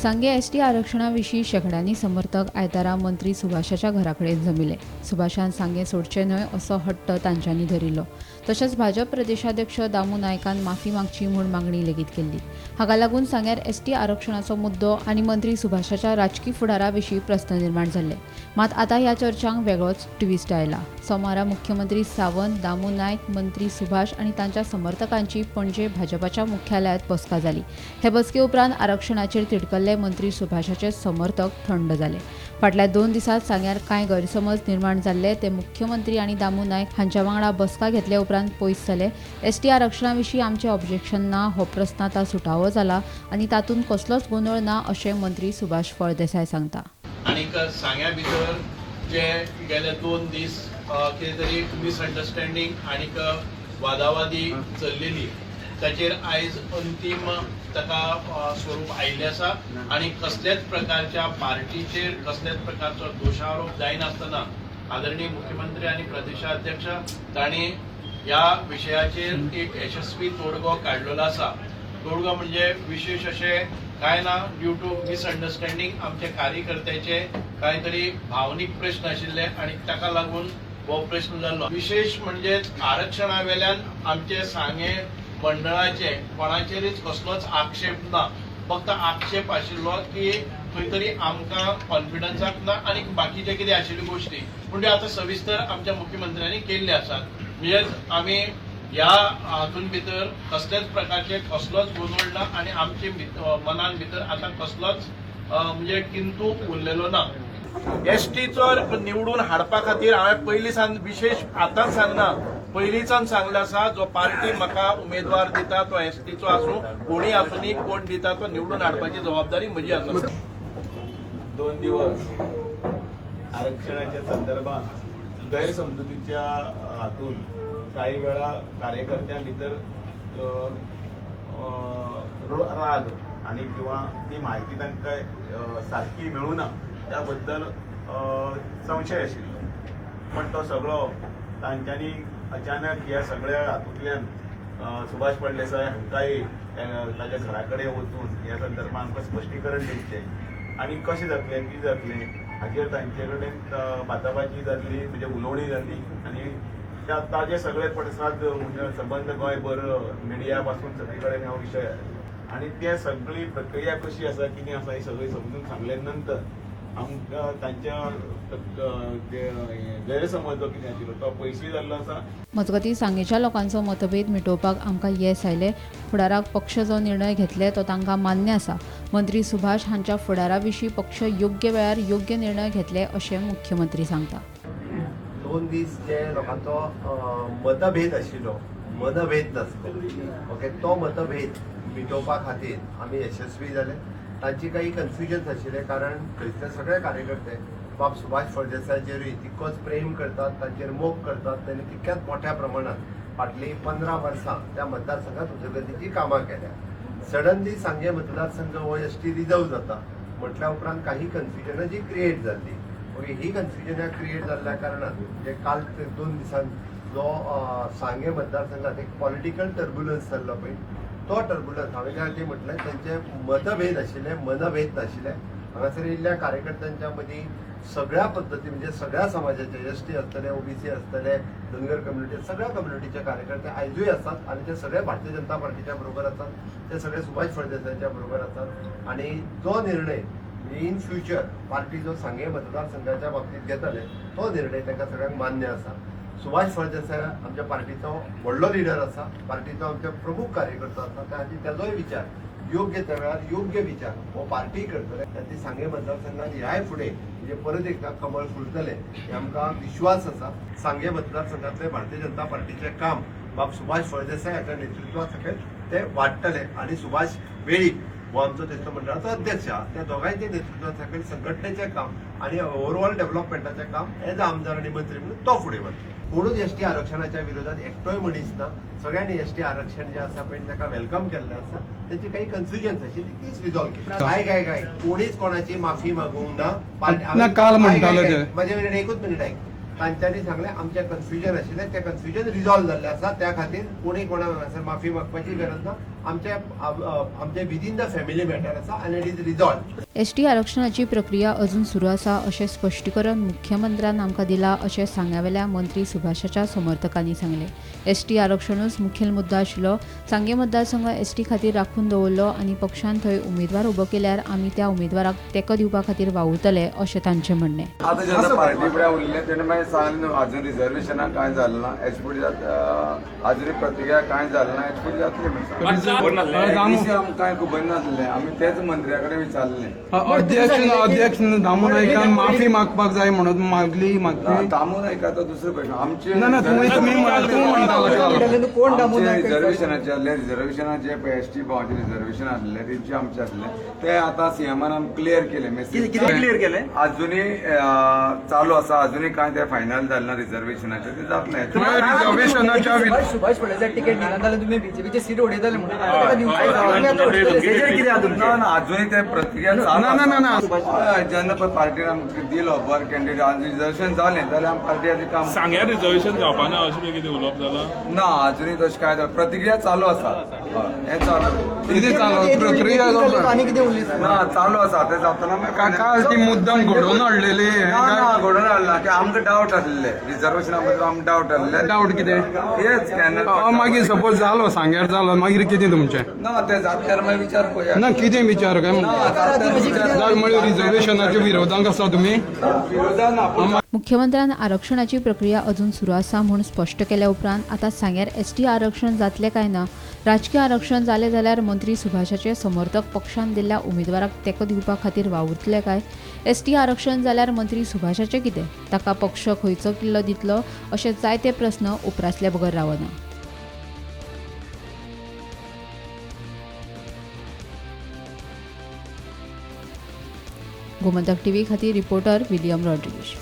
सांगे ST आरक्षणा विशीं शेंकड्यांनी समर्थक आयतारा मंत्री सुभाषाच्या घरा कडेन जमिले. सुभाषान सांगे सोडचें न्हय असो हट्ट तांच्यांनी धरिल्लो. तशेंच भाजप प्रदेशाध्यक्ष दामू नायकान माफी मागची म्हूण मागणी लेगीत केल्ली. हाका लागून सांग्यार एसटी आरक्षणाचो मुद्दो आनी मंत्री सुभाषाच्या राजकी फुडारा विशीं प्रस्न निर्माण जाल्ले. मात आतां ह्या चर्चांक वेगळोच ट्विस्ट आयला. सोमारा मुख्यमंत्री सावंत, दामू नायक, मंत्री सुभाष आनी तांच्या समर्थकांची पणजे भाजपाच्या मुख्यालयांत बसका जाली. हे बसके उपरांत आरक्षणाचेर तिडकल्ले मंत्री सुभाषाचे समर्थक थंड जाले. फाटल्या 2 दिसांत सांग्यार कांय गैरसमज निर्माण जाल्ले ते मुख्यमंत्री आनी दामू नायक हांच्या वांगडा बसका घेतले उपरांत पयस जाले. एसटी आरक्षणा विशीं आमचें ऑब्जेक्शन ना हो प्रस्न आतां सुटावो जाला आनी तातूंत कसलोच गोंदळ ना अशें मंत्री सुभाष फळदेसाय सांगता. आनीक सांग्या भितर जे गेले 2 दीस कितें तरी मिसअंडरस्टँडींग आनीक वादावादी चल्लेली ताचेर आयज अंतीम ताका स्वरूप आयिल्लें आसा आनी कसल्याच प्रकारच्या पार्टीचेर कसल्याच प्रकारचो दोशारोप जायनासतना आदरणीय मुख्यमंत्री आनी प्रदेशाध्यक्ष तांणी ह्या विशयाचेर एक यशस्वी तोडगो काडलेलो आसा. तोडगो म्हणजे विशेष अशें कांय ना, ड्यू टू मिसअंडरस्टँडींग आमचे कार्यकर्त्याचे कांय तरी भावनीक प्रश्न आशिल्ले आनी ताका लागून हो प्रश्न जाल्लो. विशेष म्हणजे आरक्षणा वेल्यान आमचे सांगे मंडळाचे कोणाचेरूच कसलोच आक्षेप ना. फक्त आक्षेप आशिल्लो की खंय तरी आमकां कॉन्फिडन्साक ना आनी बाकीचे कितें आशिल्ल्यो गोश्टी, पूण त्यो आतां सविस्तर आमच्या मुख्यमंत्र्यांनी केल्ले आसात. म्हणजे आमी ह्या हातून भितर कसल्याच प्रकारचे कसलोच गोंदळ ना आनी आमचे मनान भितर आतां कसलोच म्हणजे किंतू उरलेलो ना. एसटीचो निवडून हाडपा खातीर हांवें पयलीं सान विशेष आतांच सांगना, पयलींच्यान सांगलें आसा, जो पार्टी म्हाका उमेदवार दिता तो एसटीचो आसूं कोणी आसूं, कोण दिता तो निवडून हाडपाची जबाबदारी म्हजी आसा. 2 दिवस आरक्षणाच्या संदर्भात गैरसमजुतीच्या हातून काही वेळा कार्यकर्त्यां भितर राग आणि किंवा ती माहिती तांकां सारकी मेळूना त्याबद्दल संशय आशिल्लो. पण तो सगळो तांच्यांनी अचानक ह्या सगळ्या हातूंतल्यान सुभाष फळदेसाय हांकांय ताच्या घरा कडेन वचून ह्या संदर्भात आमकां स्पश्टीकरण दिवचें आनी कशें जातलें कितें जातलें हाचेर तांचे कडेन बाताबाजी जाल्ली, म्हणजे उलोवणी जाली आनी ताजे सगळे पडसाद म्हणजे सबंद गोंयभर मिडिया पासून सगळे कडेन हो विशय आनी ते सगळी प्रक्रिया कशी आसा कितें आसा ही सगळी समजून सांगले नंतर आमकां तांच्या गैरसमज जो कितें आशिल्लो तो पयसूय जाल्लो आसा. मजगतीं, सांगेच्या लोकांचो मतभेद मिटोवपाक आमकां येस आयलें. फुडाराक पक्ष जो निर्णय घेतले तो तांकां मान्य आसा. मंत्री सुभाष हांच्या फुडारा विशीं पक्ष योग्य वेळार योग्य निर्णय घेतले अशें मुख्यमंत्री सांगता. 2 दीस जे लोकांचो मतभेद आशिल्लो, मनभेद नासलो, ओके, तो मतभेद मिटोवपा खातीर आमी यशस्वी जाले. तांची काही कन्फ्युजन्स आशिल्लें, कारण थंयसर सगळे कार्यकर्ते बाब सुभाष फळदेसायाचेरूय तितकोच प्रेम करतात, तांचेर मोग करतात. तांणी तितक्याच मोठ्या प्रमाणात फाटलीं 15 वर्सां त्या मतदारसंघात उदरगतीची कामां केल्या. सडनली सांगे मतदारसंघ हो एसटी रिजर्व जाता म्हटल्या उपरांत काही कन्फ्युजनां जी क्रिएट जाल्ली, ओके, ही कन्फ्युजनां क्रिएट जाल्ल्या कारणान म्हणजे काल ते 2 दिसान जो सांगे मतदारसंघात एक पॉलिटिकल टर्ब्युलन्स जाल्लो पळय, तो टर्ब्युलन्स हांवें त्या खातीर म्हटलें तांचे मतभेद आशिल्ले, मनभेद नाशिल्ले. हांगासर येयल्ल्या कार्यकर्त्यांच्या मदीं सगळ्या पद्दती म्हणजे सगळ्या समाजाचे एसटी आसतले, ओबीसी आसतले, धनगर कम्युनिटी, सगळ्या कम्युनिटीचे कार्यकर्ते आयजूय आसात आनी ते सगळे भारतीय जनता पार्टीच्या बरोबर आसात, ते सगळे सुभाष फळदेसायाच्या बरोबर आसात. आनी जो निर्णय इन फ्युचर पार्टी जो सांगे मतदारसंघाच्या बाबतीत घेतले तो निर्णय तांकां सगळ्यांक मान्य आसा. सुभाष फळदेसाय आमच्या पार्टीचो व्हडलो लिडर आसा, पार्टीचो आमचो प्रमुख कार्यकर्तो आसा. त्या खातीर ताजोय विचार योग्य त्या वेळार योग्य विचार हो पार्टी करतले. त्या खातीर सांगे मतदारसंघात ह्याय फुडें म्हणजे परत एकदां कमळ फुलतलें हे आमकां विश्वास आसा. सांगे मतदारसंघातलें भारतीय जनता पार्टीचें काम बाब सुभाष फळदेसाय हाच्या नेतृत्वा सकयल ते वाडटलें आनी सुभाष वेळीप हो आमचो ज्येश्ठ मंडळाचो अध्यक्ष आहा, त्या दोगांयच्या नेतृत्वा सकयल संघटनेचें काम आनी ओवरऑल डेव्हलपमेंटाचें काम एज अ आमदार आनी मंत्री म्हणून तो फुडें वतलो. कोणूच एसटी आरक्षणाच्या विरोधात एकटोय मनीस ना. सगळ्यांनी एसटी आरक्षण जें आसा पळय ताका welcome केल्लें आसा. तेची काही कन्फ्युजन्स आशिल्ली तीच रिजॉल्व केली. काय काय काय कोणीच कोणाची माफी मागूंक ना. ना, काल म्हणटाले ते. माझ्या मिनिट, एकूच मिनिट ऐक. तांच्यांनी सांगलें आमचें कन्फ्युजन आशिल्लें तें कन्फ्युजन रिजॉल्व जाल्लें आसा, त्या खातीर कोणी कोणा हांगासर माफी मागपाची गरज ना. आमचे आमचे विदीन the family matter आसा आनी it is resolve. ST आरक्षणाची प्रक्रिया अजून सुरू आसा अशें स्पश्टीकरण मुख्यमंत्र्यान आमकां दिलां अशें सांग्यावेल्या मंत्री सुभाषाच्या समर्थकांनी सांगलें. एसटी आरक्षणूच मुखेल मुद्दो आशिल्लो. सांगें मतदारसंघ एसटी खातीर राखून दवरलो आनी पक्षान थंय उमेदवार उबो केल्यार आमी त्या उमेदवाराक तेंको दिवपा खातीर वावुरतले अशें तांचें म्हणणें. आतां जेन्ना पार्टी फुडें उरलें तेणें मागीर सांगलें न्हू अजून रिजर्वेशनाक कांय जालें ना, एच फुडें अजून प्रतिक्रिया कांय जालें ना, एच फुडें जातली म्हणून आमकां कांय खबर नासलें, आमी तेच मंत्र्या कडेन विचारलें. अध्यक्ष दामू नायकान माफी मागपाक जाय म्हणून मागली मागली. दामू नायकाचो दुसरो प्रश्न आमचे ना ना तुमी तुमी म्हणटा रिजर्वेशनाचे आसले, रिजर्वेशनाचे एस टी भावाचे रिजर्वेशन आसले तेंचे आमचे आसले ते आतां सीएमान आमकां क्लियर केले. मेसेज कितें क्लियर केलें? अजुनूय चालू आसा, अजुनूय कांय ते फायनल जालें ना रिजर्वेशनाचे, ते जातलें. रिजर्वेशनाच्या सुभाष फळदेसाय तिकेट दिना जाल्यार तुमी बीजेपीचे सीट उडयतले म्हणून. ना ना अजुनूय ते प्रतिक्रिया ना ना ना. जेन्ना पळय पार्टीन आमकां दिलो बरो कॅन्डिडेट आनी रिजर्वेशन जालें जाल्यार आमी पार्टी काम सांग्यार रिजर्वेशन जावपा ना अशें कितें उलोवप जालां? ना अजुनूय तशें कांय जालें, प्रतिक्रिया चालू आसा. हें चालू कितें चालू प्रक्रिया आनी कितें उरली ना चालू आसा ते जातना काय ती मुद्दम घडोवन हाडलेली? ना घडोवन हाडला की आमकां डावट आसले रिजर्वेशना बद्दल, आमकां डावट आसले. डावट कितें? हेच कॅनल. मागीर सपोज जालो सांग्यार जालो मागीर कितें तुमचें? ना ते जातल्यार मागीर विचार पळोवया. ना कितें विचार काय म्हणल्यार रिजर्वेशनाच्या विरोधांक आसा तुमी? विरोधान ना. मुख्यमंत्र्यान आरक्षणाची प्रक्रिया अजून सुरू आसा म्हूण स्पश्ट केल्या उपरांत आतां सांग्यार एसटी आरक्षण जातलें काय ना, राजकी आरक्षण जालें जाल्यार मंत्री सुभाषाचे समर्थक पक्षान दिल्ल्या उमेदवाराक तेंको दिवपा खातीर वावुरतले काय, एसटी आरक्षण जाल्यार मंत्री सुभाषाचें कितें, ताका पक्ष खंयचो किल्लो दितलो अशे जायते प्रस्न उप्रासले बगर रावना. गोमंतक टीव्ही खातीर रिपोर्टर विलियम रॉड्रिगीश.